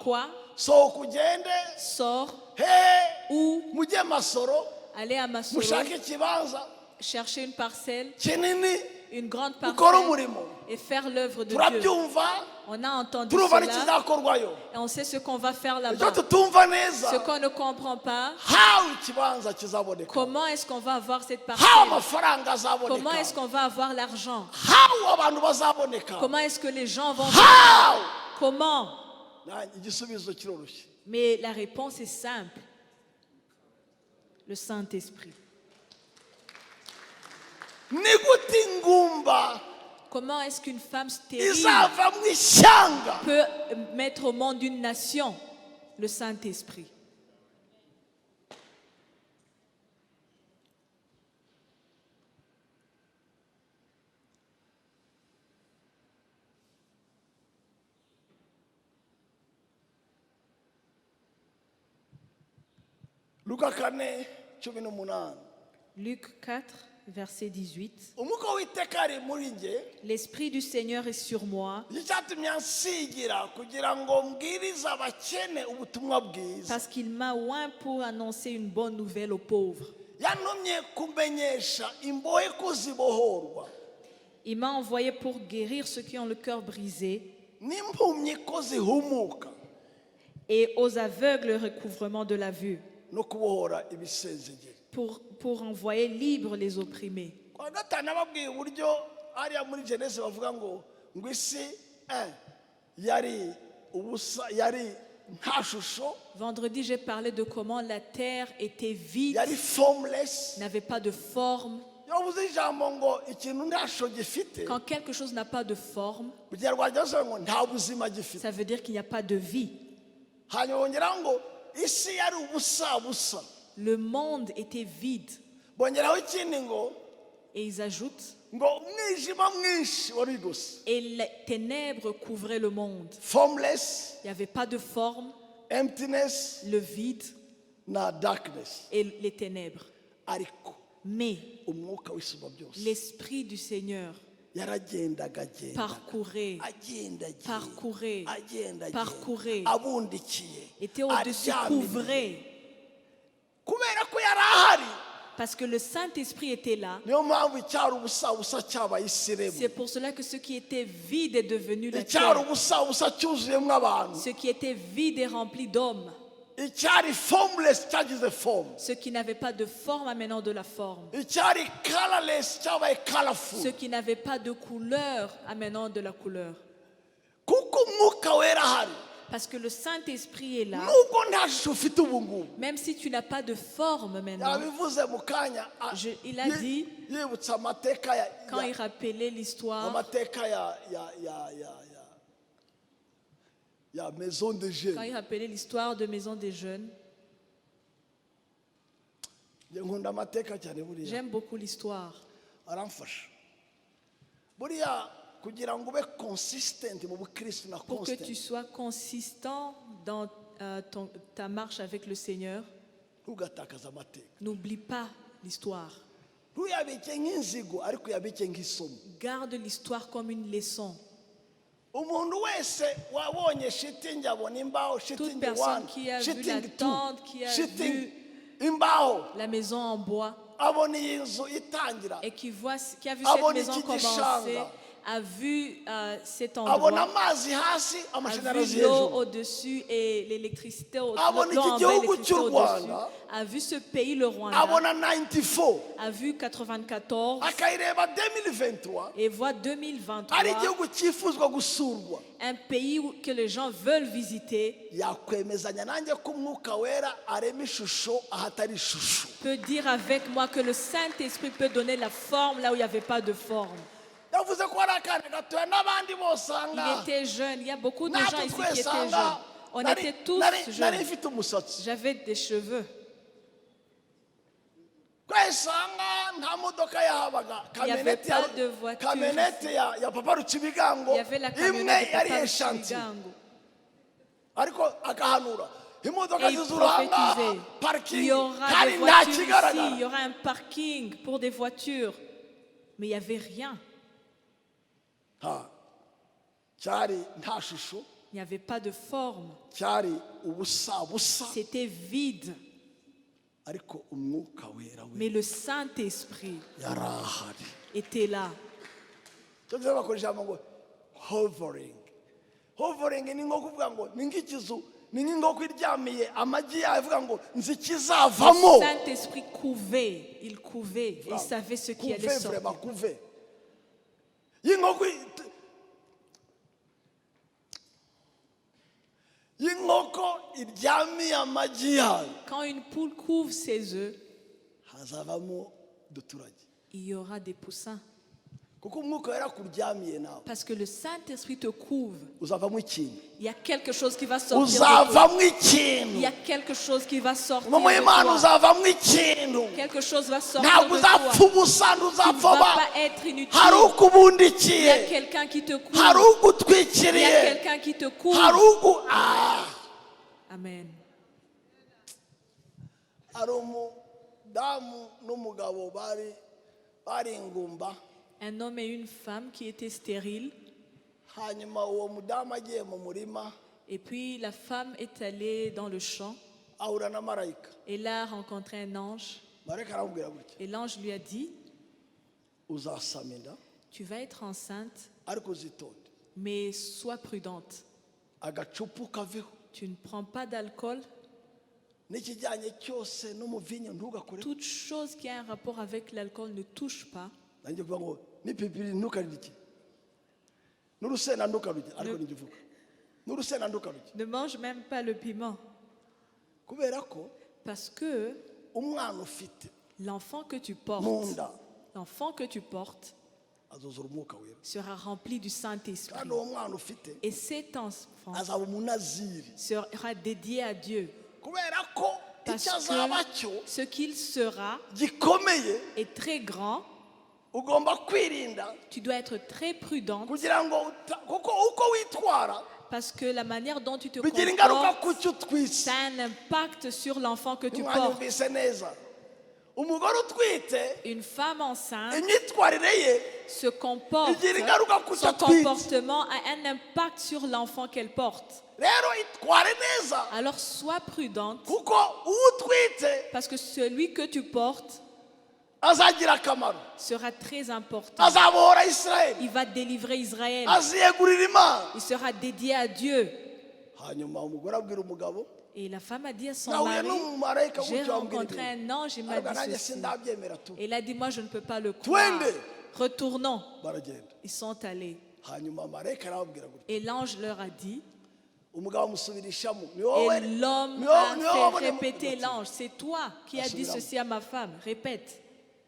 Quoi? Sohoka ugende. Sors Hehe? Ou Mujye Masoro, aller à Masoro, mushake ikibanza chercher une parcelle, kinini, une grande ukore parcelle umurimo. Et faire l'œuvre de Dieu. Turabyumva, On a entendu turumva cela n'ikizakorwayo. Et on sait ce qu'on va faire Icyo là-bas. Tutumva neza, Ce qu'on ne comprend pas, how ikibanza kizaboneka, comment est-ce qu'on va avoir cette how parcelle? Amafaranga azaboneka, Comment est-ce qu'on va avoir l'argent? How abantu bazaboneka, Comment est-ce que les gens vont? How? Comment? Igisubizo kiroroshye. Mais la réponse est simple. Le Saint-Esprit. Ni gute ingumba Comment est-ce qu'une femme stérile izava mu ishyanga? Peut mettre au monde une nation? Le Saint-Esprit. Luka 4:18. Luc 4, verset 18. Umwuka w'Iteka ari muri njye, L'Esprit du Seigneur est sur moi nicyo cyatumye ansigira kugira ngo mbwirize abakene ubutumwa bwiza, parce qu'il m'a oint pour annoncer une bonne nouvelle aux pauvres. Yantumye kumenyesha imbohe ko zibohorwa, Il m'a envoyé pour guérir ceux qui ont le cœur brisé n'impumyi ko zihumuka, et aux aveugles le recouvrement de la vue, no kubohora ibisenzegeri. pour envoyer libres les opprimés. Kwa gatanu ababwiye uburyo hariya muri Genèse bavuga ngo isi yari ubusa, yari nta shusho. Vendredi, j'ai parlé de comment la terre était vide, Yari formless. N'avait pas de forme. Iyo uvuze ijambo ngo ikintu nta shusho gifite, Quand quelque chose n'a pas de forme, mu Kinyarwanda basobanura ngo nta buzima gifite. Ça veut dire qu'il n'y a pas de vie. Hanyuma bongeraho ngo isi yari ubusabusa. Le monde était vide. Bongeraho ikindi ngo Et ils ajoutent, ngo umwijima mwinshi wari gusa. Et les ténèbres couvraient le monde. Formless, Il n'y avait pas de forme, emptiness le vide na darkness. Et les ténèbres. Ariko Mais umwuka w'Isumba byose l'Esprit du Seigneur yaragendaga agenda parcourait, agenda agenda parcourait, agenda parcourait, abundikiye était au-dessus, aryamye. Couvrait. Kubera ko yari ahari, Parce que le Saint-Esprit était là. Niyo mpamvu icyari ubusabusa cyabaye isiremu. C'est pour cela que ce qui était vide est devenu la Icyari terre. Ubusabusa cyuzuyemo abantu. Ce qui était vide est rempli d'hommes. Icyari formless cyagize forme. Ce qui n'avait pas de forme a maintenant de la forme. Icyari colorless cyabaye colorful. Ce qui n'avait pas de couleur a maintenant de la couleur. Kuko umwuka wera ahari, Parce que le Saint-Esprit est là. Nubwo nta shusho ufite ubu ngubu. Même si tu n'as pas de forme maintenant. Yabivuze mu kanya Il a dit, yibutsa amateka ya quand il rappelait l'histoire, amateka ya maison de quand jeunes. Il rappelait l'histoire de Maison des Jeunes, Njye nkunda amateka cyane buriya. J'aime beaucoup l'histoire. Aramfasha buriya kugira ngo ube consistent mu bukristo na Pour que constant. Tu sois consistant dans ta marche avec le Seigneur, Ntugatakaze amateka. N'oublie pas l'histoire. Ntuyabike nk'inzigo ariko uyabike nk'isomo. Garde l'histoire comme une leçon. Umuntu wese wabonye shitingi abona imbaho Toute shitingi personne one, qui a vu la shitingi two, tente, qui a shitingi imbaho, la maison en bois abona iyi nzu itangira, et qui a vu cette abona maison iki commencer, gishanga, a vu cet abona endroit, amazi hasi, a amashanyarazi vu l'eau hejuru, au-dessus et l'électricité au abona l'eau iki en bas, gihugu l'électricité cy'u au-dessus, Rwanda, a vu ce pays, le Rwanda, abona 94, a vu 94 akayireba 2023 et voit 2023, ari igihugu cyifuzwa gusurwa, un pays que les gens veulent visiter, yakwemezanya nanjye ko umwuka wera arema ishusho ahatari ishusho. Peut dire avec moi que le Saint-Esprit peut donner la forme là où il n'y avait pas de forme. Yavuze ko ari akana gatoya n'abandi bose Il ahangaha. était jeune. Il y a beaucoup de gens Natwe ici qui étaient twese ahangaha jeunes. On était tous nari jeunes. Mfite umusatsi. J'avais des cheveux. Twese ahangaha nta modoka yahabaga. Il y avait Camionnette ya pas de voiture. Camionnette ya papa Rucibigango Il y avait la imwe camionnette de yari Papa échantillon. Rucibigango. Ariko agahanura imodoka Et il zizura ahangaha prophétisait. Il parking y aura hari des nta voitures ici, kigaragara. il y aura un parking pour des voitures. Mais il n'y avait rien. Ha. Cyari nta shusho. Il n'y avait pas de forme. Cyari ubusabusa. C'était vide. Ariko umwuka wera we Mais le Saint-Esprit yari ahari. Était là. Cyo gihe bakora ijambo ngo hovering. Hovering ni nko kuvuga ngo ni nk'ikizu ni nk'inkoko iryamiye amagi yayo ivuga ngo nzi ikizavamo. Le Saint-Esprit couvait, il couvait, et il savait ce qui allait Couver, sortir. vraiment couver y'inkoko y'inkoko iryamiye amagi yayo, Quand une poule couve ses œufs, hazavamo uduturage. Il y aura des poussins. Kuko umwuka wera akuryamiye nawe, Parce que le Saint-Esprit te couve. Uzavamo ikintu. Il y a quelque chose qui va sortir de toi. Uzavamo ikintu. Il y a quelque chose qui va sortir Mu de Imana toi. uzavamo ikintu. Quelque chose va sortir Ntabwo de toi. uzapfa ubusa Tu ne ntuzapfa vas ba pas être inutile. Hari Il y a ukubundikiye, quelqu'un qui te couvre. Hari Il y a ugutwikiriye, quelqu'un qui te couvre. Hari ugu Ah! Amen. Hari umudamu n'umugabo bari bari ingumba. Un homme et une femme qui étaient stériles. Hanyuma uwo mudamu agiye mu murima, Et puis la femme est allée dans le champ. Ahura na marayika. Et là a rencontré un ange. Marayika aramubwira gutya: Et l'ange lui a dit, uzasama inda, tu vas être enceinte, ariko uzitonde, mais sois prudente. Agacupa kaveho, Tu ne prends pas d'alcool. N'ikijyanye cyose n'umuvinyo ntugakore. Toute chose qui a un rapport avec l'alcool ne touche pas. Nanjye kuvuga ngo n'ipipiri ntukarye iki n'urusenda ntukarurye ariko nijya uvuga. N'urusenda ntukarurye. Ne mange même pas le piment. Kubera ko Parce que umwana ufite l'enfant que tu mu portes, nda l'enfant que tu portes azuzura umwuka wera. Sera rempli du Saint-Esprit. Kandi uwo mwana ufite Et cet enfant azaba umunaziri. Sera dédié à Dieu. Kubera ko Parce icyo azaba cyo que ce qu'il sera gikomeye est très grand. Ugomba kwirinda Tu dois être très prudent kugira ngo uta- kuko uko witwara parce que la manière dont tu te bigira ingaruka comportes, ku cyo utwise. Ça a un impact sur l'enfant que tu portes. Mwanyumvise neza umugore utwite Une femme enceinte imyitwarire ye se comporte, igira ingaruka ku cyo son atwite. Comportement a un impact sur l'enfant qu'elle porte. Rero itware neza Alors sois prudente kuko uwo utwite parce que celui que tu portes azagira akamaro sera très important. azabohora Isirayeli Il va délivrer Israël. aziyegurira Imana. Il sera dédié à Dieu. Hanyuma umugore abwira umugabo Et la femme a dit à son nahuye mari, n'umumarayika j'ai gutyo ambwira rencontré ibintu. un ange, il m'a Aravuga, dit nanjye ceci. sindabyemera tu. Et il a dit, moi je ne peux pas le croire. Twende. Retournons. Baragenda. Ils sont allés. Hanyuma marayika arababwira gutya Et l'ange leur a dit, umugabo amusubirishamo ni wowe et l'homme ni wowe- a ni wowe fait wabonye- répéter l'ange, c'est toi qui as dit Asubiramo. Ceci à ma femme. Répète.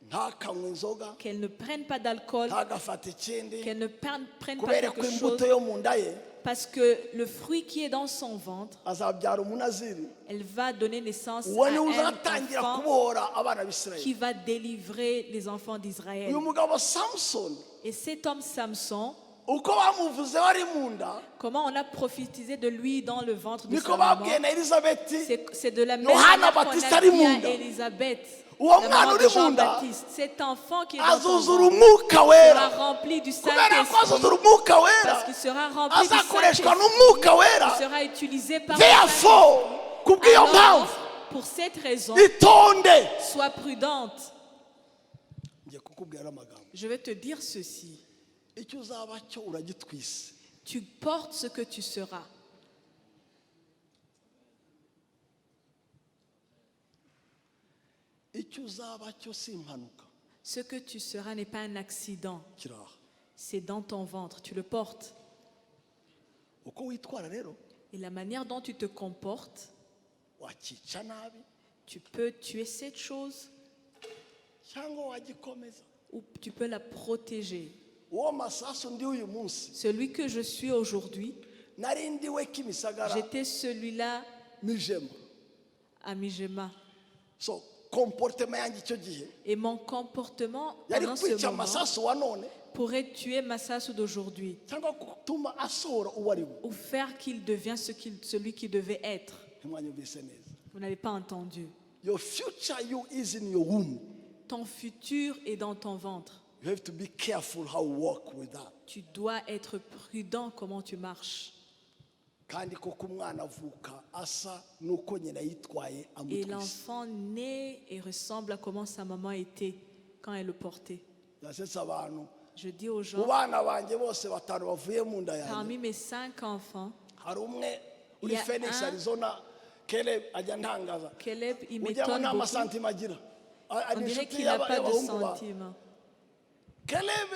Ntakanywe inzoga Qu'elle ne prenne pas d'alcool, ntagafate ikindi qu'elle ne prenne pas kubera quelque ko imbuto chose, yo mu nda ye parce que le fruit qui est dans son ventre, azabyara umunaziri elle va donner naissance uwo à niwe un uzatangira enfant kubohora abana b'Isirayeli. Qui va délivrer les enfants d'Israël. Uyu mugabo Samusoni Et cet homme Samson, uko bamuvuze bari mu nda comment on a prophétisé de lui dans le ventre de niko sa maman, babwiye na Elizabeti c'est de la même Yohana manière qu'on Baptiste a ari dit mu à nda. Élisabeth, Uwo la mwana maman uri de mu nda Jean-Baptiste. Cet enfant qui est dans ton azuzura ventre umwuka wera sera rempli du kubera ko Saint-Esprit azuzura umwuka wera parce qu'il sera rempli du azakoreshwa Saint-Esprit. N'umwuka wera. Il sera utilisé par le Therefore kubw'iyo Saint-Esprit. mpamvu Alors, pour cette raison, itonde. Sois prudente. Ngiye kukubwira amagambo. Je vais te dire ceci. Icyo uzaba cyo uragitwise. Tu portes ce que tu seras. Icyo uzaba cyo si impanuka. Ce que tu seras n'est pas un accident. Kiri aha. C'est dans ton ventre. Tu le portes. Uko witwara rero Et la manière dont tu te comportes, wakica nabi tu peux tuer cette chose cyangwa wagikomeza. Ou tu peux la protéger. Uwo Masasu ndi uyu munsi Celui que je suis aujourd'hui, nari ndiwe Kimisagara j'étais celui-là Mijema. À Mijema. So comportement yanjye icyo gihe Et mon comportement yari pendant ce kwica moment Masasu wa none pourrait tuer Masasu d'aujourd'hui cyangwa gutuma asohora uwo ari we. Ou faire qu'il devienne celui qu'il devait être. Ntimwanyumvise neza. Vous n'avez pas entendu. Your future you is in your womb. Ton futur est dans ton ventre. You have to be careful how you walk with that. Tu dois être prudent comment tu marches. Kandi koko umwana avuka asa n'uko nyina yitwaye Et amutwise. L'enfant naît et ressemble à comment sa maman était quand elle le portait. Ndasetse abantu Je dis aux mu gens, bana banjye bose batanu bavuye mu nda yanjye parmi mes cinq enfants, hari umwe uri Il y a Phoenix un- Arizona Caleb ajya ntangaza Caleb, il ugira ngo m'étonne nta beaucoup. Ma sentiments agira On ari dirait inshuti qu'il n'a y'aba- pas de y'abahungu ba sentiments. Caleb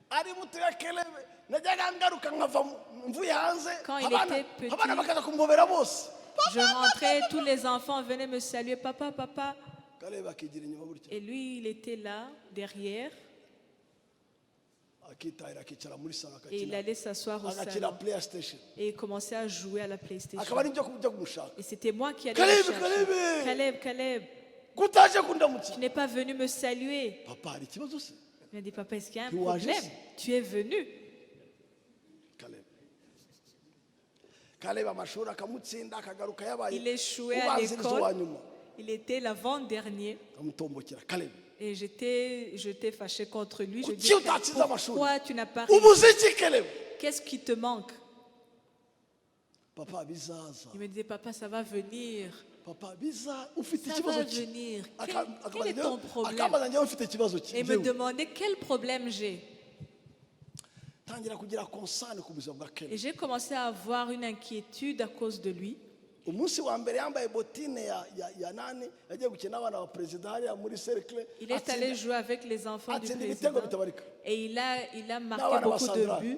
ari mutoya Caleb najyaga ngaruka nkava mu- mvuye hanze Quand il abana était petit- abana bakaza kumpobera bose. Je rentrais, tous les enfants venaient me saluer, papa, papa. Caleb akigira inyuma gutya Et lui, il était là, derrière, akitahira akicara muri salon et il agakina allait s'asseoir au agakina salon. PlayStation Et il commençait à jouer à la PlayStation. akaba ari byo kujya kumushaka. Et c'était moi qui allais Caleb, le chercher. Caleb. Caleb, Caleb, kutaje kundamutsa tu n'es pas venu me saluer. Papa hari ikibazo se Il m'a dit, papa, est-ce qu'il y a un Tu vois, problème? juste. Tu es venu. Caleb Caleb amashuri akamutsinda akagaruka yabaye Il échouait à ubanziriza uwa l'école. nyuma Il était l'avant-dernier. amutombokera Caleb Et j'étais fâchée contre lui. Je Kuki dis, utatsinze amashuri pourquoi tu n'as pas réussi? Ubuze iki Caleb Qu'est-ce qui te manque? Papa bizaza. Il me disait, papa, ça va venir. Papa biza ufite Ça ikibazo va ki venir. Aka- Quel est ton problème? Akambaza njyewe mfite ikibazo ki Et il me njyewe. Demandait quel problème j'ai. Tangira kugira concern ku buzima bwa Et Caleb. j'ai commencé à avoir une inquiétude à cause de lui. Umunsi wa mbere yambaye bottine ya, ya, ya nani yagiye gukina n'abana ba perezida hariya muri cercle Il est allé jouer avec les enfants du atsinda ibitego président. bitabarika. Et il a marqué N'abana ba beaucoup de Sandra. Buts.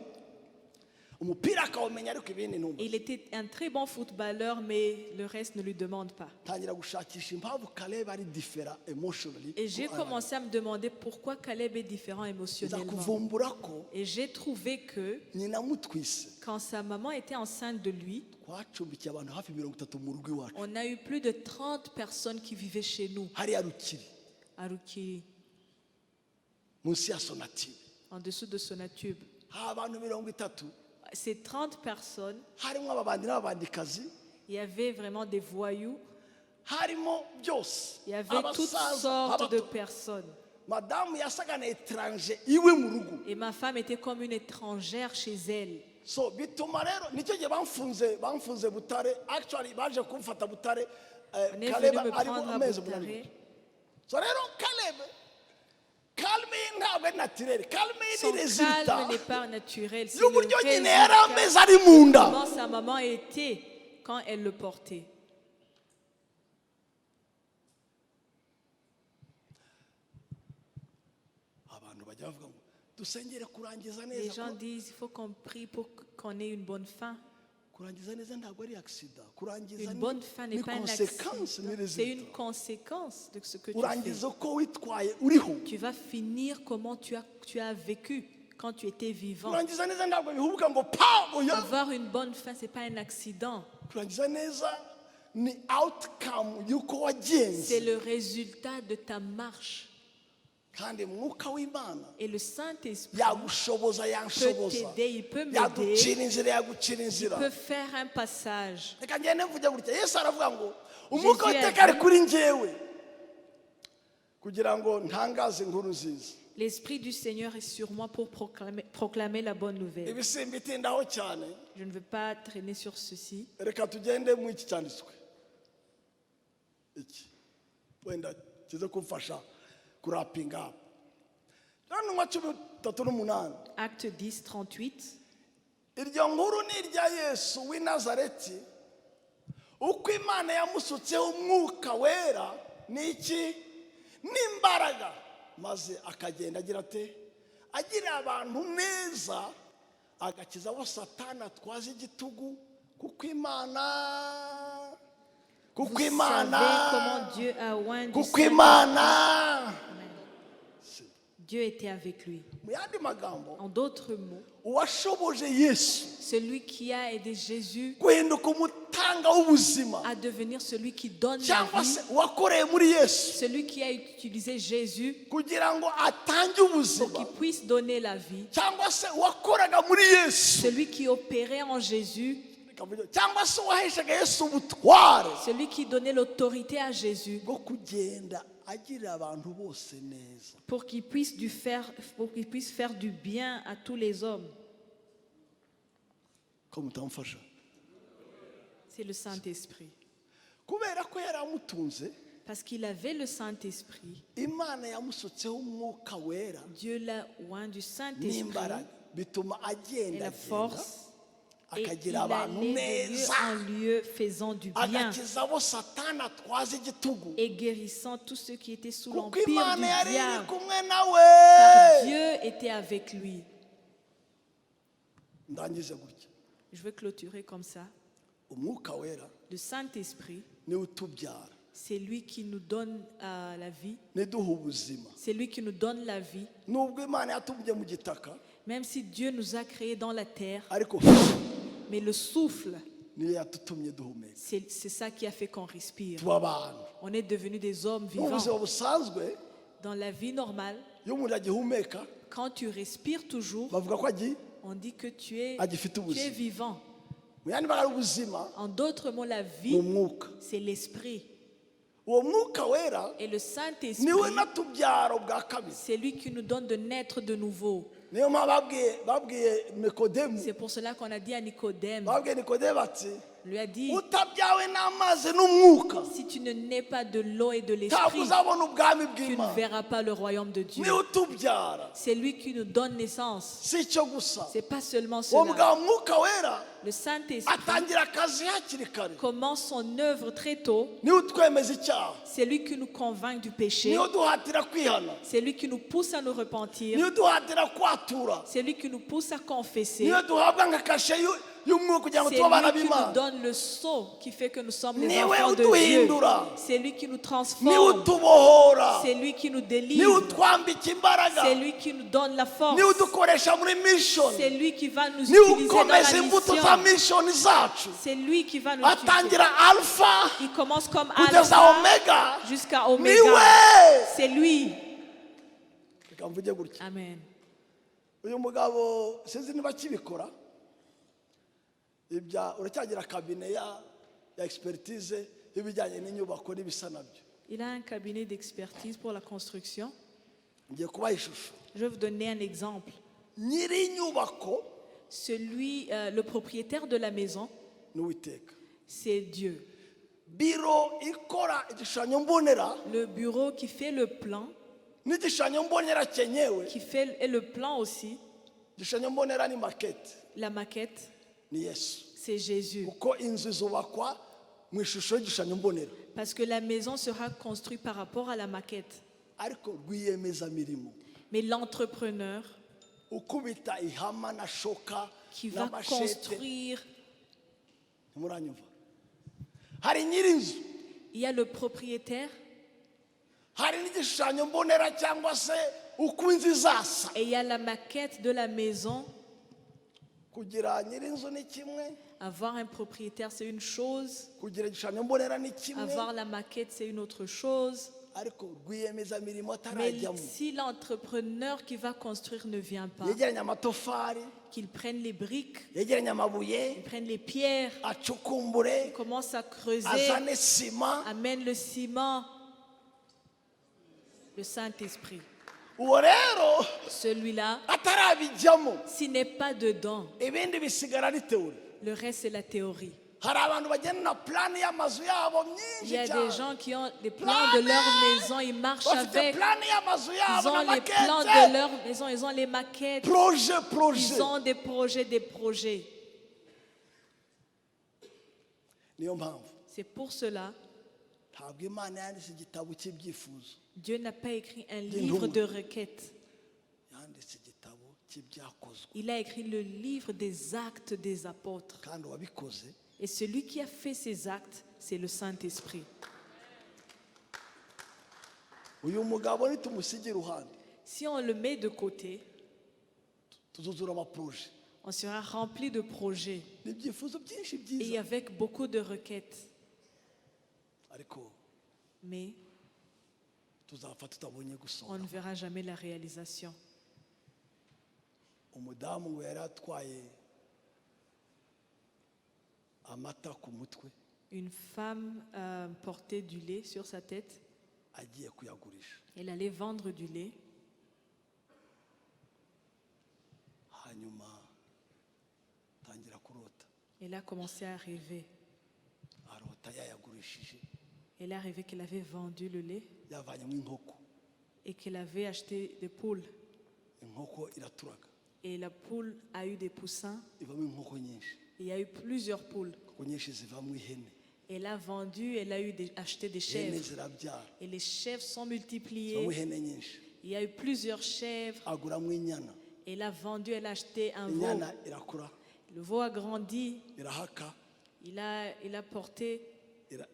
Umupira akawumenya ariko ibindi ntumva. Il était un très bon footballeur, mais le reste ne lui demande pas. Tangira gushakisha impamvu Caleb ari différent emotionally. Et j'ai commencé à me demander pourquoi Caleb est différent Nza émotionnellement. Kuvumbura ko Et j'ai trouvé que nyina amutwise quand sa maman était enceinte de lui, twacumbikiye abantu hafi mirongo itatu mu rugo iwacu. On a eu plus de 30 personnes qui vivaient chez nous Hariya Rukiri à Rukiri, munsi ya Sonatube. En dessous de Sonatube. Haba abantu mirongo itatu. Ces 30 personnes, Harimo ababandi n'ababandikazi. Il y avait vraiment des voyous, Harimo byose. Il y avait toutes Abasaza, sortes de abato. Personnes. Madamu yasaga na étranger iwe mu rugo. Et ma femme était comme une étrangère chez elle. So bituma rero nicyo gihe bamfunze bamfunze Butare. Actually baje kumfata Butare eh, On est Caleb venu me arimo prendre à amezi umunani. Butare. So rero Caleb calme ye ntabwo ari naturel, calme ye Son ni résultat calme n'est pas naturel. C'est le y'uburyo nyine yari résultat ameze ari mu nda. comment sa maman était quand elle le portait. Abantu bajya bavuga ngo dusengere kurangiza Les neza. gens disent: il faut qu'on prie pour qu'on ait une bonne fin. Kurangiza neza ntabwo ari accident. Kurangiza Une ni, bonne fin ni n'est pas un conséquence, ni accident. C'est une résultat. Conséquence de ce que tu fais. Urangiza uko witwaye uriho. Tu vas finir comment tu as vécu quand tu étais vivant. Kurangiza neza ntabwo bihubuka ngo pa oya. Avoir une bonne fin, ce n'est pas un accident. Kurangiza neza ni outcome y'uko wagenze. C'est le résultat de ta marche. Kandi mwuka w'Imana Et le Saint-Esprit yagushoboza peut yanshoboza t'aider, il peut m'aider, yagucira inzira yagucira inzira. Il peut faire un passage. Reka ngende mvuge gutya Yesu aravuga ngo umwuka Jésus a w'Iteka ari kuri njyewe kugira ngo ntangaze inkuru nziza. L'Esprit du Seigneur est sur moi pour proclamer la bonne nouvelle. Ibi simbitindaho cyane. Je ne veux pas traîner sur ceci. Reka tugende mu iki cyanditswe iki wenda kize kumfasha kuwrappinga hano nka cumi tatu n'umunani. Acte 10, 38. Iryo nkuru ni irya Yesu w'i Nazareti uko Imana yamusutseho umwuka wera ni iki n'imbaraga maze akagenda agira ate agirira abantu neza agakiza abo Satani atwaza igitugu kuko Imana kuko Vous Imana savez comment Dieu a oint du kuko Saint- Imana Dieu était avec lui. Mu yandi magambo En d'autres mots, uwashoboje Yesu celui qui a aidé Jésus guhinduka umutanga w'ubuzima à devenir celui qui donne la cyangwa vie, se uwakoreye muri Yesu celui qui a utilisé Jésus kugira ngo atange pour ubuzima qu'il puisse donner la vie, cyangwa se uwakoraga muri Yesu celui qui opérait en Jésus, reka mvuge, cyangwa se uwaheshaga Yesu ubutware celui qui donnait l'autorité à Jésus bwo kugenda agirira abantu bose neza. Pour qu'il puisse faire du bien à tous les hommes. Ko mutamufasha. C'est le Saint-Esprit. Kubera ko yari amutunze Parce qu'il avait le Saint-Esprit. Imana yamusutseho umwuka wera Dieu l'a oint du Saint-Esprit n'imbaraga bituma et agenda la agenda force. Et il akagira abantu allait de lieu neza en lieu faisant du bien agakiza abo Satani atwaza igitugu et guérissant tous ceux qui étaient sous kuko l'empire du Imana yari iri diable. Kumwe nawe. Car Dieu était avec lui. Ndangize gutya. Je vais clôturer comme ça. Umwuka wera Le Saint-Esprit, niwe utubyara c'est lui qui nous donne la vie. niduha ubuzima. C'est lui qui nous donne la vie. Nubwo Imana yatubumbye mu gitaka Même si Dieu nous a créés dans la terre, ariko mais le souffle, niyo yatutumye duhumeka c'est ça qui a fait qu'on respire. Tuba abantu. On est devenus des hommes Mu vivants. buzima busanzwe Dans la vie normale, iyo umuntu agihumeka quand tu respires toujours, bavuga ko agi on dit que tu agifite es ubuzima. Vivant. Mu yandi magambo ubuzima En d'autres mots, la ni vie, umwuka. C'est l'esprit. Uwo mwuka wera Et le Saint-Esprit, niwe natubyara ubwa kabiri. C'est lui qui nous donne de naître de nouveau. Niyo mpamvu babwiye babwiye Nikodemu C'est pour cela qu'on a dit à Nicodème, babwiye Nikodemu bati Lui a dit, utabyawe n'amazi n'umwuka si tu ne nais pas de l'eau et de ntabwo l'esprit, uzabona ubwami tu ne bw'Imana. Verras pas le royaume de Dieu. Niwe utubyara. C'est lui qui nous donne naissance. Si icyo gusa. C'est pas seulement Uwo cela. mugabo Mwuka Wera Le Saint-Esprit atangira akazi hakiri kare. Commence son œuvre très tôt. Niwe utwemeza icyaha. C'est lui qui nous convainc du péché. Niwe uduhatira kwihana. C'est lui qui nous pousse à nous repentir. Niwe uduhatira kwatura. C'est lui qui nous pousse à confesser. Niwe duhabwa nka kashe y'u- y'umwuka kugira ngo C'est tube abana lui qui nous b'Imana. Donne le sceau qui fait que nous sommes les Niwe enfants de Dieu. uduhindura. C'est lui qui nous Niwe transforme. utubohora. C'est lui qui nous Niwe délivre. utwambika imbaraga. C'est lui qui nous donne la force. Niwe udukoresha muri mission. C'est lui qui va nous Niwe utiliser dans la ukomeza imbuto za mission. Mission zacu. C'est lui qui va nous utiliser. Atangira alpha Il commence comme kugeza Alpha omega. Jusqu'à Oméga. Niwe. C'est lui. Reka mvuge gutya. Amen. Uyu mugabo sinzi niba akibikora ibya uracyagira cabinet ya expertise y'ibijyanye n'inyubako n'ibisa nabyo. Il a un cabinet d'expertise pour la construction. Ngiye kubaha ishusho. Je vais vous donner un exemple. Nyiri inyubako Le propriétaire de la maison, ni Uwiteka. C'est Dieu. Biro ikora igishushanyo mbonera Le bureau qui fait le plan, n'igishushanyo mbonera cyenyewe. Qui fait et le plan aussi, Igishushanyo mbonera ni maquette. La maquette, Ni Yesu. C'est Jésus. Kuko inzu izubakwa mu ishusho y'igishushanyo mbonera. Parce que la maison sera construite par rapport à la maquette. Ariko rwiyemezamirimo Mais l'entrepreneur ukubita ihama na shoka qui va na machette construire, ntimuranyumva hari nyir'inzu il y a le propriétaire hari n'igishushanyo mbonera cyangwa se uko inzu izasa. Et il y a la maquette de la maison. Kugira nyir'inzu ni kimwe. Avoir un propriétaire, c'est une chose. Kugira igishushanyo mbonera ni kimwe. Avoir la maquette, c'est une autre chose. Ariko rwiyemezamirimo Mais atarajyamo si l'entrepreneur qui va construire ne vient pas, yegeranya amatafari qu'il prenne les briques, yegeranya amabuye qu'il prenne les pierres, acukumbure commence à creuser, azane sima amène le ciment, le Saint-Esprit. Uwo rero Celui-là, atarabijyamo s'il n'est pas dedans, ibindi bisigara ari théorie. Le reste, c'est la théorie. Hari abantu bagenda na plan y'amazu yabo Il myinshi y a des cyane. Gens qui ont des plans de leur maison, ils marchent Bafite avec. Plan y'amazu Ils yabo ont na les plans de maquette. Leur maison, ils ont les maquettes. Projet projet. Ils ont des projets, des projets. Niyo mpamvu C'est pour cela, ntabwo Imana yanditse igitabo cy'ibyifuzo. Dieu n'a pas écrit un livre de requêtes. Yanditse igitabo cy'ibyakozwe. Il a écrit le livre des actes des apôtres. Kandi uwabikoze Et celui qui a fait ces actes, c'est le Saint-Esprit. Uyu mugabo nitumusiga iruhande Si on le met de côté, tuzuzura amaprojets on sera rempli de projets n'ibyifuzo byinshi et byiza. Avec beaucoup de requêtes. Ariko Mais tuzapfa tutabonye on gusohora. Ne verra jamais la réalisation. Umudamu ngo yari atwaye amata ku mutwe Une femme portait du lait sur sa tête. Agiye kuyagurisha. Elle allait vendre du lait. Hanyuma atangira kurota. Elle a commencé à rêver. Arota yayagurishije Elle a rêvé qu'elle avait vendu le lait yavanyemo inkoko. Et qu'elle avait acheté des poules. Inkoko iraturaga Et la poule a eu des poussins. ivamo inkoko nyinshi. Il y a eu plusieurs poules. Inkoko nyinshi zivamo ihene. Elle a vendu, elle a acheté des Ihene chèvres. zirabyara Et les chèvres sont zivamo multipliées. Ihene nyinshi. Il y a eu plusieurs chèvres. Aguramo inyana. Elle a vendu, elle a acheté un veau. Inyana irakura Le veau a grandi. Irahaka Il a porté,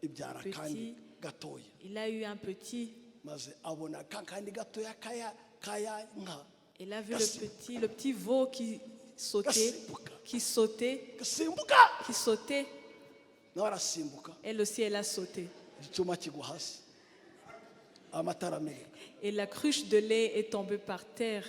ibyara Petit. Kandi gatoya. Il a eu un petit. Maze abona ka kandi gatoya kaya kaya nka Elle a vu le petit veau qui sautait, Gasimbuka. Qui sautait, gasimbuka qui sautait. Nawe arasimbuka. Elle aussi, elle a sauté. Igicuma kigwa hasi amata arameneka. Et la cruche de lait est tombée par terre.